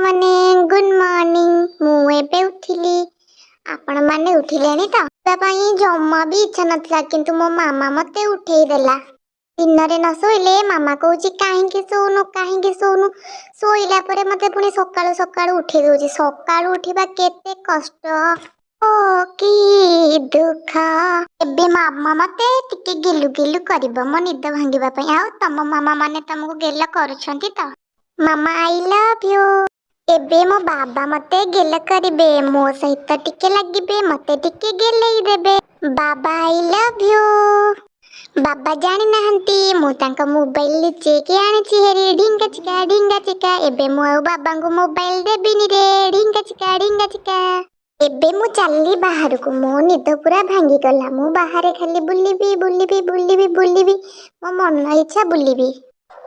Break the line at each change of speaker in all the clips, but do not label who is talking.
ସାଙ୍ଗମାନେ, good morning. ମୁଁ ଏବେ ଉଠିଲି। ଆପଣମାନେ ଉଠିଲେଣି ତ? ଉଠିବା ପାଇଁ ଜମା ବି ଇଚ୍ଛା ନଥିଲା, କିନ୍ତୁ ମୋ ମାମା ମତେ ଉଠେଇ ଦେଲା। ଦିନରେ ନ ଶୋଇଲେ ମାମା କହୁଛି, "କାହିଁକି ଶୋଉନୁ? କାହିଁକି ଶୋଉନୁ?" ଶୋଇଲା ପରେ ମତେ ପୁଣି ସକାଳୁ ସକାଳୁ ଉଠେଇ ଦଉଛି। ସକାଳୁ ଉଠିବା କେତେ କଷ୍ଟ ଓ, କି ଦୁଃଖ! ଏବେ ମାମା ମତେ ଟିକେ ଗେଲୁ ଗେଲୁ କରିବ ମୋ ନିଦ ଭାଙ୍ଗିବା ପାଇଁ। ଆଉ ତମ ମାମା ମାନେ ତମକୁ ଗେଲ କରୁଛନ୍ତି ତ? ମାମା, I love you. ଏବେ ମୋ ବାବା ମତେ ଗେଲ କରିବେ, ମୋ ସହିତ ଟିକେ ଲାଗିବେ, ମତେ ଟିକେ ଗେଲେଇ ଦେବେ। ବାବା, I love you. ବାବା ଜାଣିନାହାନ୍ତି, ମୁଁ ତାଙ୍କ ମୋବାଇଲ ଲୁଚେଇକି ଆଣିଛି ହେରି। ଢିଙ୍କା ଚିକା ଢିଙ୍ଗା ଚିକା। ଏବେ ମୁଁ ଆଉ ବାବାଙ୍କୁ ମୋବାଇଲ ଦେବିନି ରେ। ଢିଙ୍କା ଚିକା ଢିଙ୍ଗା ଚିକା। ଏବେ ମୁଁ ଚାଲିଲି ବାହାରକୁ। ମୋ ନିଦ ପୁରା ଭାଙ୍ଗିଗଲା। ମୁଁ ବାହାରେ ଖାଲି ବୁଲିବି, ବୁଲିବି, ବୁଲିବି, ବୁଲିବି, ମୋ ମନ ଇଚ୍ଛା ବୁଲିବି।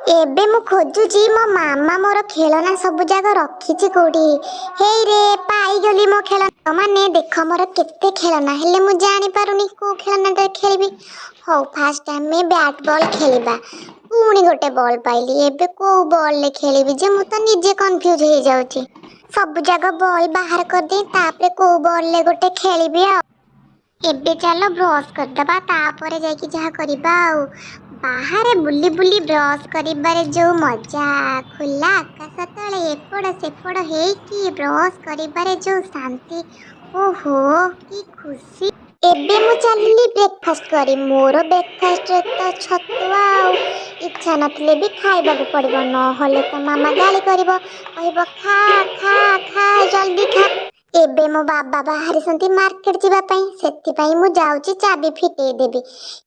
ଏବେ ମୁଁ ଖୋଜୁଛି, ମୋ ମାମା ମୋର ଖେଳନା ସବୁ ଯାକ ରଖିଛି କୋଉଠି? ହେଇରେ, ପାଇଗଲି ମୋ ଖେଳନା। ମାନେ ଦେଖ, ମୋର କେତେ ଖେଳନା, ହେଲେ ମୁଁ ଜାଣିପାରୁନି କୋଉ ଖେଳନାଟା ଖେଳିବି। ହଉ, ଫାଷ୍ଟ ଆମେ ବ୍ୟାଟ୍ ବଲ୍ ଖେଳିବା। ପୁଣି ଗୋଟେ ବଲ୍ ପାଇଲି। ଏବେ କୋଉ ବଲ୍ରେ ଖେଳିବି ଯେ, ମୁଁ ତ ନିଜେ କନଫ୍ୟୁଜ ହେଇଯାଉଛି। ସବୁ ଯାକ ବଲ୍ ବାହାର କରିଦେଇ ତାପରେ କୋଉ ବଲ୍ରେ ଗୋଟେ ଖେଳିବି। ଆଉ ଏବେ ଚାଲ ବ୍ରସ୍ କରିଦେବା, ତାପରେ ଯାଇକି ଯାହା କରିବା। ଆଉ ବାହାରେ ବୁଲି ବୁଲି ବ୍ରସ୍ କରିବାରେ ଯୋଉ ମଜା, ଖୋଲା ଆକାଶ ତଳେ ଏପଟ ସେପଟ ହେଇକି ବ୍ରସ୍ କରିବାରେ ଯୋଉ ଶାନ୍ତି, ଓହୋ, କି ଖୁସି! ଏବେ ମୁଁ ଚାଲିଲି ବ୍ରେକଫାଷ୍ଟ କରି। ମୋର ବ୍ରେକଫାଷ୍ଟରେ ତ ଛତୁଆ, ଆଉ ଇଚ୍ଛା ନଥିଲେ ବି ଖାଇବାକୁ ପଡ଼ିବ, ନହେଲେ ତ ମାମା ଗାଳି କରିବ, କହିବ, "ଖା, ଖା, ଖା, ଜଲ୍ଦି ଖା।" ଏବେ ମୋ ବାବା ବାହାରିଛନ୍ତି ମାର୍କେଟ ଯିବା ପାଇଁ, ସେଥିପାଇଁ ମୁଁ ଯାଉଛି ଚାବି ଫିଟେଇ ଦେବି।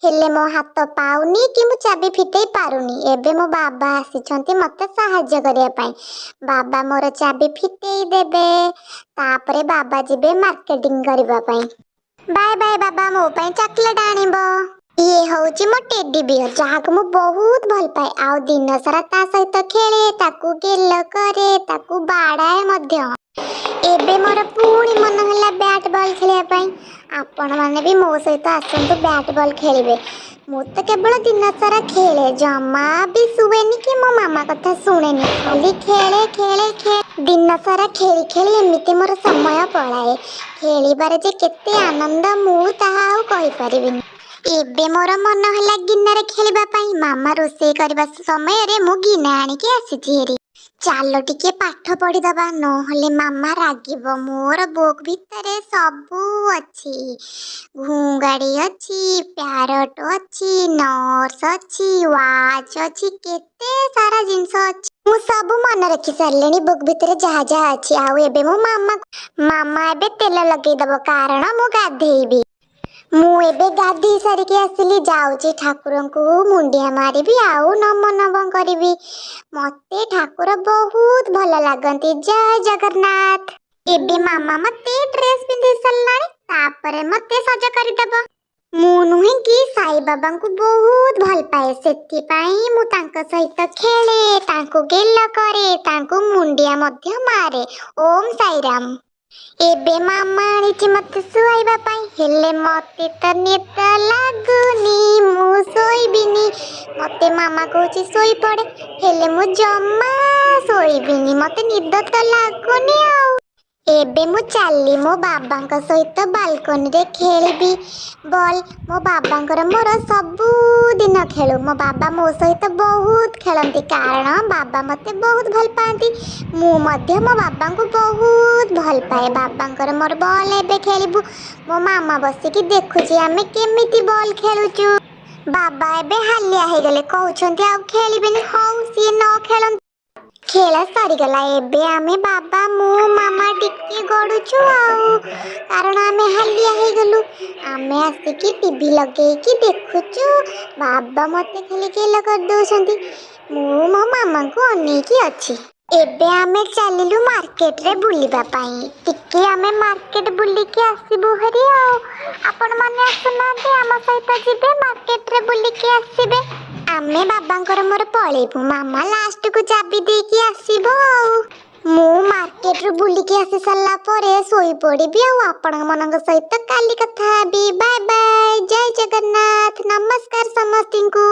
ହେଲେ ମୋ ହାତ ପାଉନି କି ମୁଁ ଚାବି ଫିଟେଇ ପାରୁନି। ଏବେ ମୋ ବାବା ଆସିଛନ୍ତି ମତେ ସାହାଯ୍ୟ କରିବା ପାଇଁ। ବାବା ମୋର ଚାବି ଫିଟେଇ ଦେବେ, ତାପରେ ବାବା ଯିବେ ମାର୍କେଟିଂ କରିବା ପାଇଁ। ବାଏ ବାଏ ବାବା, ମୋ ପାଇଁ ଚକୋଲେଟ ଆଣିବ। ଇଏ ହଉଛି ମୋ ଟେଡି ବିୟର, ଯାହାକୁ ମୁଁ ବହୁତ ଭଲ ପାଏ ଆଉ ଦିନ ସାରା ତା ସହିତ ଖେଳେ, ତାକୁ ଗେଲ କରେ, ତାକୁ ବାଡ଼ାଏ ମଧ୍ୟ। ଏବେ ମୋର ପୁଣି ମନ ହେଲା ବ୍ୟାଟ୍ ବଲ୍ ଖେଳିବା ପାଇଁ। ଆପଣମାନେ ବି ମୋ ସହିତ ଆସନ୍ତୁ, ବ୍ୟାଟ୍ ବଲ୍ ଖେଳିବେ। ମୁଁ ତ କେବଳ ଦିନ ସାରା ଖେଳେ, ଜମା ବି ଶୁଏନି କି ମୋ ମାମା କଥା ଶୁଣେନି। ଖାଲି ଖେଳେ, ଖେଳେ, ଖେଳେ, ଦିନ ସାରା ଖେଳି ଖେଳି ଏମିତି ମୋର ସମୟ ପଳାଏ। ଖେଳିବାରେ ଯେ କେତେ ଆନନ୍ଦ, ମୁଁ ତାହା ଆଉ କହିପାରିବିନି। ଏବେ ମୋର ମନ ହେଲା ଗିନାରେ ଖେଳିବା ପାଇଁ। ମାମା ରୋଷେଇ କରିବା ସମୟରେ ମୁଁ ଗିନା ଆଣିକି ଆସିଛି ହେରି। ଚାଲ ଟିକେ ପାଠ ପଢିଦବା, ନହେଲେ ମାମା ରାଗିବ। ମୋର ବୁକ୍ ଭିତରେ ସବୁ ଅଛି। ଘୁଙ୍ଗାଡ଼ି ଅଛି, ପ୍ୟାରଟ ଅଛି, ନର୍ସ ଅଛି, ୱାଚ୍ ଅଛି, କେତେ ସାରା ଜିନିଷ ଅଛି। ମୁଁ ସବୁ ମନେ ରଖି ସାରିଲିଣି ବୁକ୍ ଭିତରେ ଯାହା ଯାହା ଅଛି। ଆଉ ଏବେ ମୋ ମାମା, ମାମା ଏବେ ତେଲ ଲଗେଇଦବ, କାରଣ ମୁଁ ଗାଧେଇବି। ମୁଁ ଏବେ ଗାଧେଇ ସାରିକି ଆସିଲି। ଯାଉଛି ଠାକୁରଙ୍କୁ ମୁଣ୍ଡିଆ ମାରିବି ଆଉ ନମ ନମ କରିବି। ମତେ ଠାକୁର ବହୁତ ଭଲ ଲାଗନ୍ତି। ଜୟ ଜଗନ୍ନାଥ। ଏବେ ମାମା ମତେ ଡ୍ରେସ୍ ପିନ୍ଧେଇ ସାରିଲାଣି, ତାପରେ ମତେ ସଜ କରିଦବ। ମୁଁ ନୁହେଁ କି ସାଇ ବାବାଙ୍କୁ ବହୁତ ଭଲ ପାଏ, ସେଥିପାଇଁ ମୁଁ ତାଙ୍କ ସହିତ ଖେଳେ, ତାଙ୍କୁ ଗେଲ କରେ, ତାଙ୍କୁ ମୁଣ୍ଡିଆ ମଧ୍ୟ ମାରେ। ଓମ୍ ସାଇରାମ। ଏବେ ମାମା ଆଣିଛି ମତେ ଶୁଆଇବା ପାଇଁ, ହେଲେ ମତେ ତ ନିଦ ଲାଗୁନି। ମୁଁ ଶୋଇବିନି। ମତେ ମାମା କହୁଛି ଶୋଇପଡେ, ହେଲେ ମୁଁ ଜମା ଶୋଇବିନି। ମତେ ନିଦ ତ ଲାଗୁନି। ଆଉ ଏବେ ମୁଁ ଚାଲିଲି ମୋ ବାବାଙ୍କ ସହିତ ବାଲକୋନିରେ ଖେଳିବି ବଲ୍। ମୋ ବାବାଙ୍କର ମୋର ସବୁଦିନ ଖେଳୁ। ମୋ ବାବା ମୋ ସହିତ ବହୁତ ଖେଳନ୍ତି, କାରଣ ବାବା ମତେ ବହୁତ ଭଲ ପାଆନ୍ତି। ମୁଁ ମଧ୍ୟ ମୋ ବାବାଙ୍କୁ ବହୁତ ଭଲ ପାଏ। ବାବାଙ୍କର ମୋର ବଲ୍ ଏବେ ଖେଳିବୁ। ମୋ ମାମା ବସିକି ଦେଖୁଛି ଆମେ କେମିତି ବଲ୍ ଖେଳୁଛୁ। ବାବା ଏବେ ହାଲିଆ ହେଇଗଲେ, କହୁଛନ୍ତି ଆଉ ଖେଳିବେନି। ହଉ, ସିଏ ନ ଖେଳନ୍ତୁ। ଖେଳ ସରିଗଲା। ଏବେ ଆମେ ବାବା, ମୁଁ, ମାମା ଟିକେ ଗଡୁଛୁ ଆଉ, କାରଣ ଆମେ ହାଲିଆ ହେଇଗଲୁ। ଆମେ ଆସିକି ଟିଭି ଲଗେଇକି ଦେଖୁଛୁ। ବାବା ମତେ ଖାଲି ଗେଲ କରିଦଉଛନ୍ତି। ମୁଁ ମୋ ମାମାଙ୍କୁ ଅନେଇକି ଅଛି। ଏବେ ଆମେ ଚାଲିଲୁ ମାର୍କେଟରେ ବୁଲିବା ପାଇଁ। ଟିକେ ଆମେ ମାର୍କେଟ ବୁଲିକି ଆସିବୁ ହେରି। ଆଉ ଆପଣମାନେ ଆସୁନାହାନ୍ତି, ଆମ ସହିତ ଯିବେ, ମାର୍କେଟରେ ବୁଲିକି ଆସିବେ। ଆମେ ବାବାଙ୍କର ମୋର ପଳେଇବୁ, ମାମା ଲାଷ୍ଟକୁ ଚାବି ଦେଇକି ଆସିବ। ଆଉ ମୁଁ ମାର୍କେଟରୁ ବୁଲିକି ଆସି ସାରିଲା ପରେ ଶୋଇପଡ଼ିବି। ଆଉ ଆପଣମାନଙ୍କ ସହିତ କାଲି କଥା ହେବି। ବାଏ ବାଏ, ଜୟ ଜଗନ୍ନାଥ, ନମସ୍କାର ସମସ୍ତଙ୍କୁ।